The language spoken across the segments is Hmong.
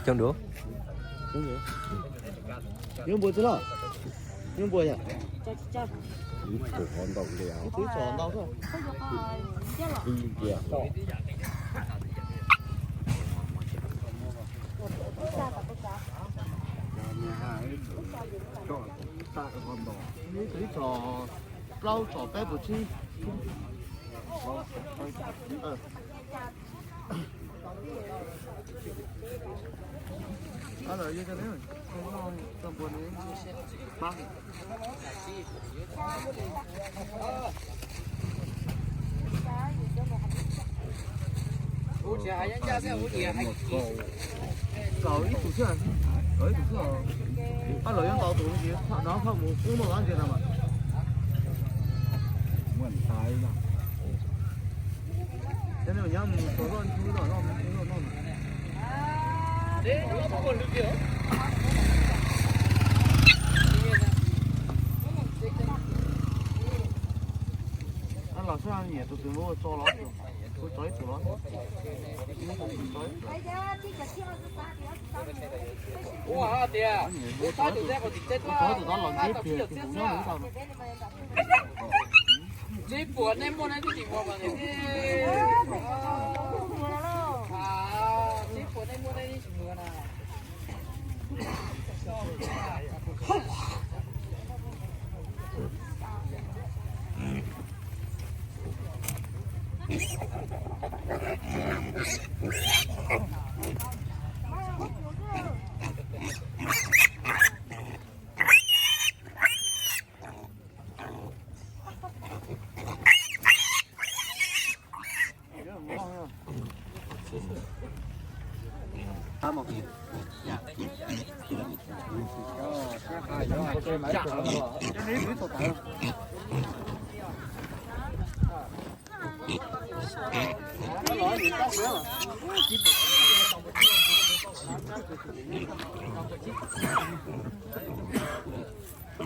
Coob duav. Yuav npua tsis loj? Yuav npua yom? Tus qhov ntau li. Tus txom ntau xwb. Ib txhom plaub txom peb puas tsib. Ib tug xwb, ib tug xwb. Ab, lawv yuav ntau tus no ces no txhob mus ub noj dab ntsia no mas. Cov nej nyob mus tau loj ntsuj loj no, ntsuj loj no. Ab, los sab niam tus twg muab tso los, kuv tso ib tug los. Ua hais tias kuv tso tus tod los ntsib pliag, ntsib puas nej muaj nej twb tsis mus mas, ntsib puas nej muaj nej twb tsis mus na.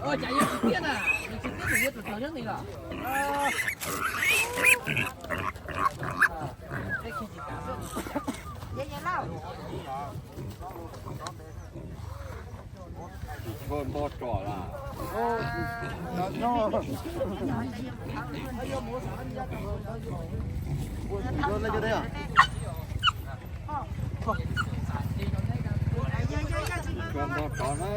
Ua cas yuav tsis tiab na, nws tsis tiab nws yuav tus tog nyob ntawd los. Tshuav npog tsom lawm. Tshuav npog tsom na.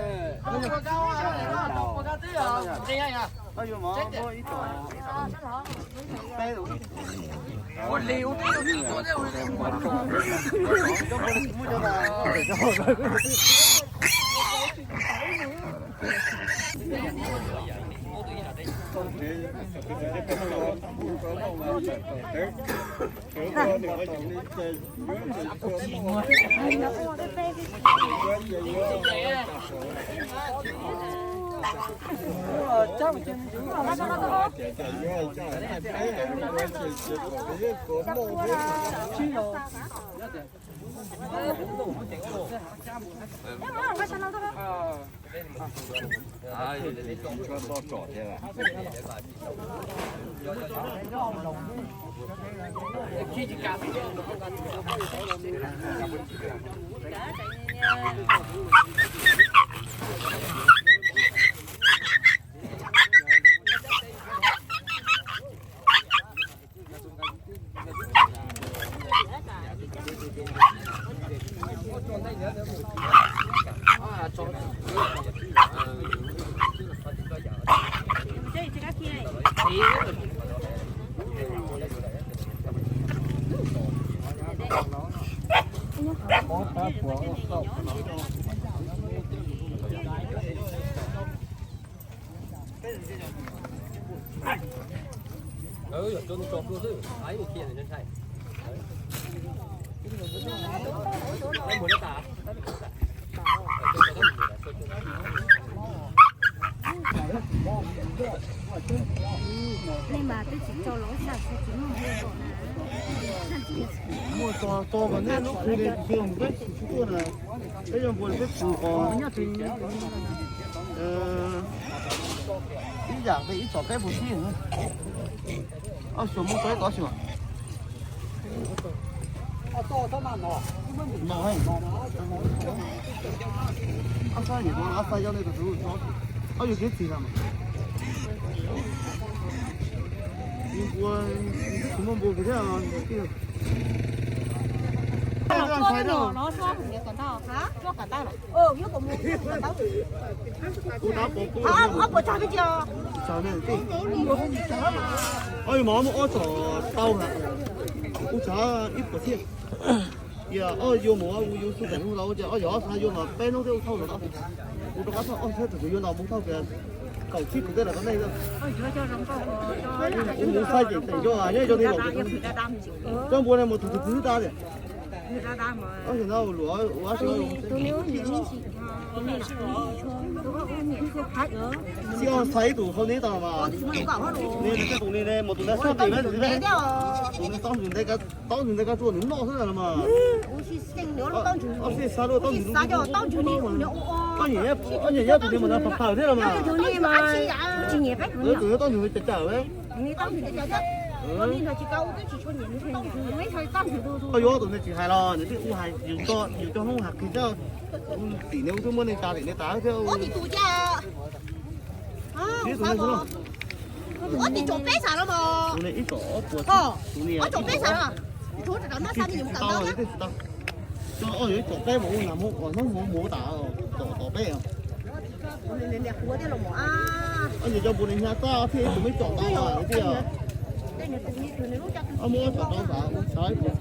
Nej mas twb tsis tso los xya xwb tsis muaj mus kom na. Muaj tso tso mas nej lub qhov ne, mus peb tsis tuaj na. Peb yuav npua peb tsis qos. Ib yam peb ib tsom peb puas tib. Ob xyoo muab tso ib tov xyoo. No, ab xab yog no, ab xab yog nej tus tus no, ob yog kev txim na mas. Npua, npua, npua thiab. Ob puas tsag twb tsis. Ob yog mas muaj ob tsom tau na. Kuv tshav ib puas thiab. Yog ob yuav mus ua yus xu pem hu los ua ces ob yog ob xav yuav mas peb hnub thiab ua thauj los tau. Kuv rov qab thauj ob xav tus yuav los mus thauj kiag kaum tsib kuv tej los rau nej. Ua mus xav ces teem yog nyob yog li los. Cov npua ne mus tus tus twg tas tias. Ob xyoo no luam ua ab xyoo no. Xib ob xav ib tus hau neb tau mas. Neb tej tus ne mus tus ntawd sab pem tus ne. Tus ne taub ntsws nte taub ntsws nte kab tsuaj nws noj xwb mas. Ob xib xav luaj taub ntsws, ob nyiam nyiam tus ne mas nws phav phaws thiab los mas. Tus ne taub ntsws cas cas. Koj yuav tus ne tsis hais los nws twb ua hais yus coj, yus coj hnub hais qhia coj. Tim ne ua twb muab nej tsa tim ne tas thiab. Tus ne ib tsom ob puas, tus ne ib tsom peb xav. Tsis tau, tsis tau. Coj ob yuav ib tsom peb mas ua nag hmo kom hnub hmo mus tas tsom tom peb. Ob yog cov npua ne hnyav txaj thiab ib tug me tsom tau thiab. Ob muab tsom tau tas ua tshav ib puas.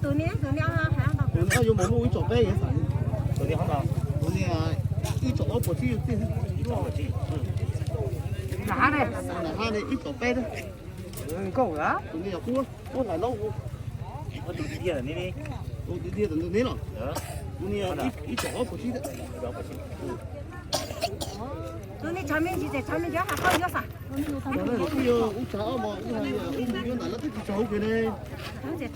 Tus ne ob yuav mus muaj ib tsom peb xav. Tus ne ib tsom ob puas tsib txij. Nram hab ne ib tsom peb thiab. Tus ne yog qub, qub hlais laub. Tus ne ib tsom ob puas tsib thiab. Tus ne tshav me ntsis ces tshav me ntsis, tshav me ntsis hais qhov yuav xav. Ub, tshav ob mos, ub, yuav nram lawv twb tsis tsaug kiag ne. Tsis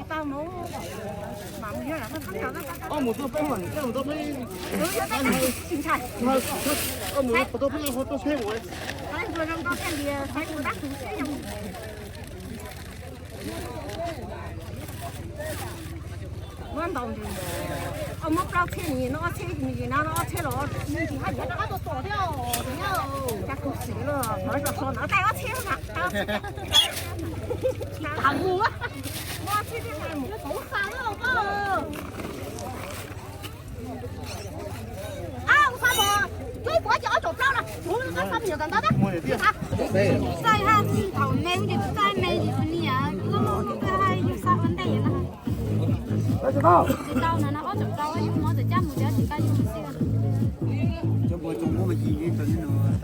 tau mus, ob mus tuaj peb, ob mus tuaj peb, ob mus tuaj peb ho tuaj seb mus. Muab ntau ntsis, muab plaub txhiab ni, no ob txhiab me ntsis na, no ob txhiab los me ntsis haj yam rov qab tuaj tom thiab. Cas kuv xwm los thov zos so ntawd tag ob txhiab na. Tsis tas mus, muab ob txhiab thiab mus pauv xa lawm koj. Ab, ua xa mos, cuab ib puas ces ob tsom plaub na, kuv xa me nyuam kawm ntawv tab. Xaij haj thaum me ces kuv xaij me ces kuv niam kuv loj loj no twb haj yug xa ua ntej na. Tsis tau na, no ob tsom plaub yug muab tawm cab mus ces tsis tau yug mus xij. Ib tus npua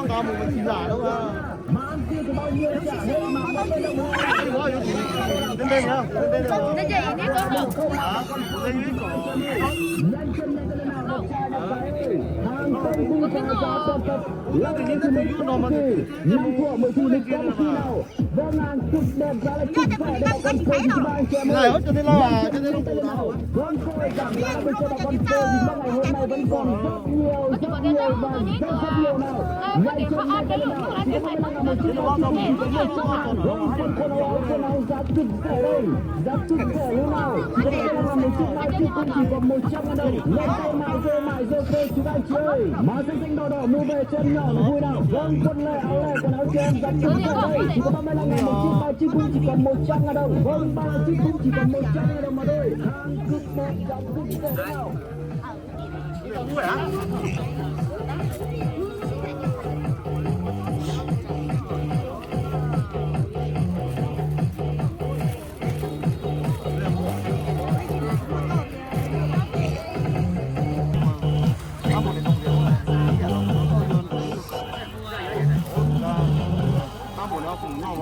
ntawm no.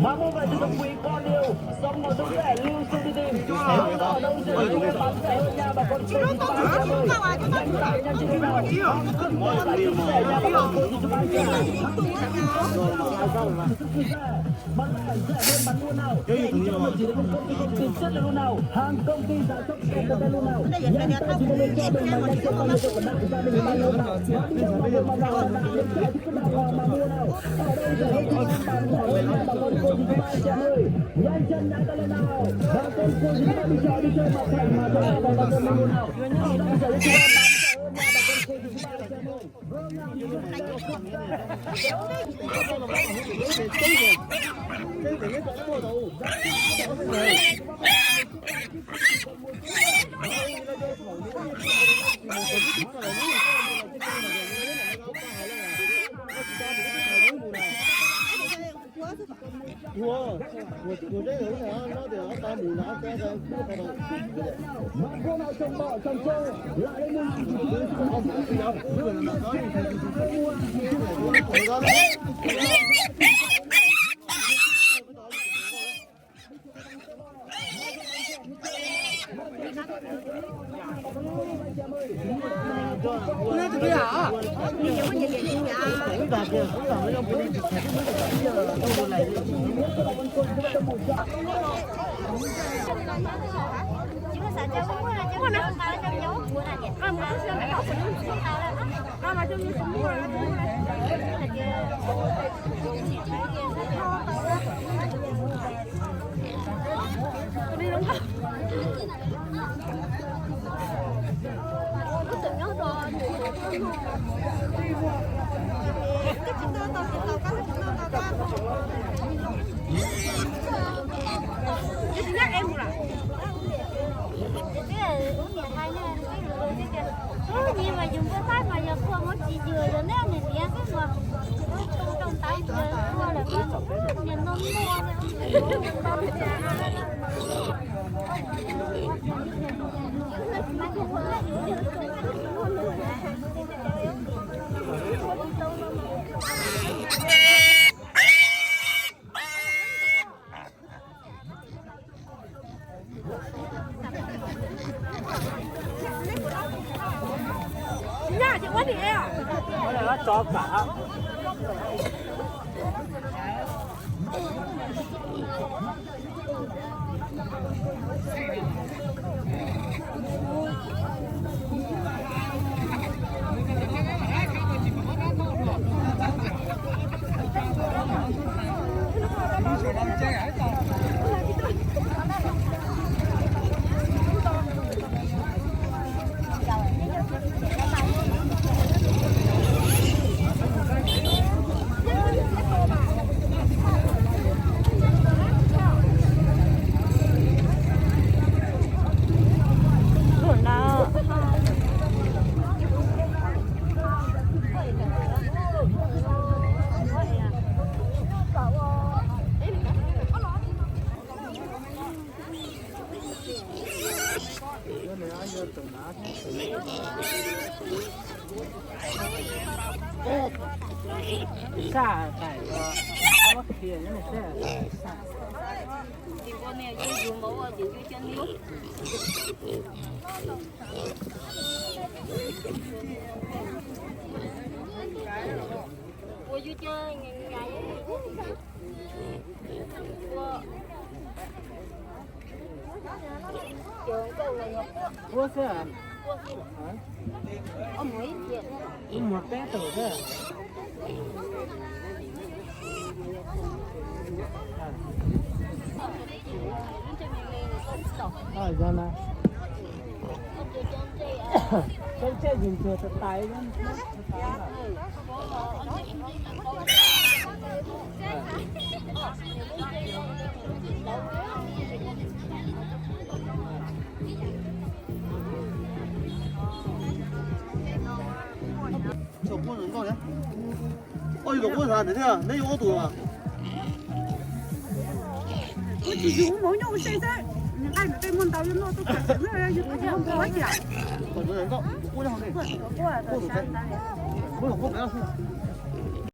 Mà move lại từ dòng quỷ con điêu, sống một đống rẻ lưu sư đi tìm. Sống ở đâu rẻ lưu bán rẻ hơn nha bà con cô chú bác em ơi. Nhanh tay, nhanh chân đi nào. Hàng cực kỳ rẻ nha bà con cô chú bác em ơi. Mà rẻ hơn bạn mua nào? Rẻ như trong một chỉ là công ty, công ty chất lượng nào? Hàng công ty giá sốc kèm cà phê luôn nào? Nhanh tay chỉ có lựa chọn được mà, nhanh chọn là lựa chọn của bạn, gia đình bạn luôn nào? Mà đi đâu mà mua mà nào? Mà đi đâu mà mua nào? Mà mua nào? Ở đây rẻ hơn thì bạn hỏi nha bà con cô chú bác em ơi. Nhanh chân nhắn tin lên nào. Bà con cô chú bác đi chợ đi chơi mà rẻ mà rẻ mà bà con mua nào? Ở đây rẻ hơn thì bạn rẻ hơn nha bà con cô chú bác em ơi. Ub, nyias mas yus npua saib mas yog kua muab tsis yus yog neb niam niam xwb mas. Ub, tau tau ntawd yus kua lawm mas nyias no muaj. Ua xwb. Ib muag peb tug xwb. Yog na. Cov ntsej yus ntseg tas tas. Oj, yus tus qub ntawd thiab, neb yuav ob tug mas. Kuv tsis yus, mus nyob ua se xwb. Nws nqaij nws tej muaj ntau yuav noj tuaj kam xwm na, yus tus tsis muaj ntau ua cas. Muab tus qub pem no xwb.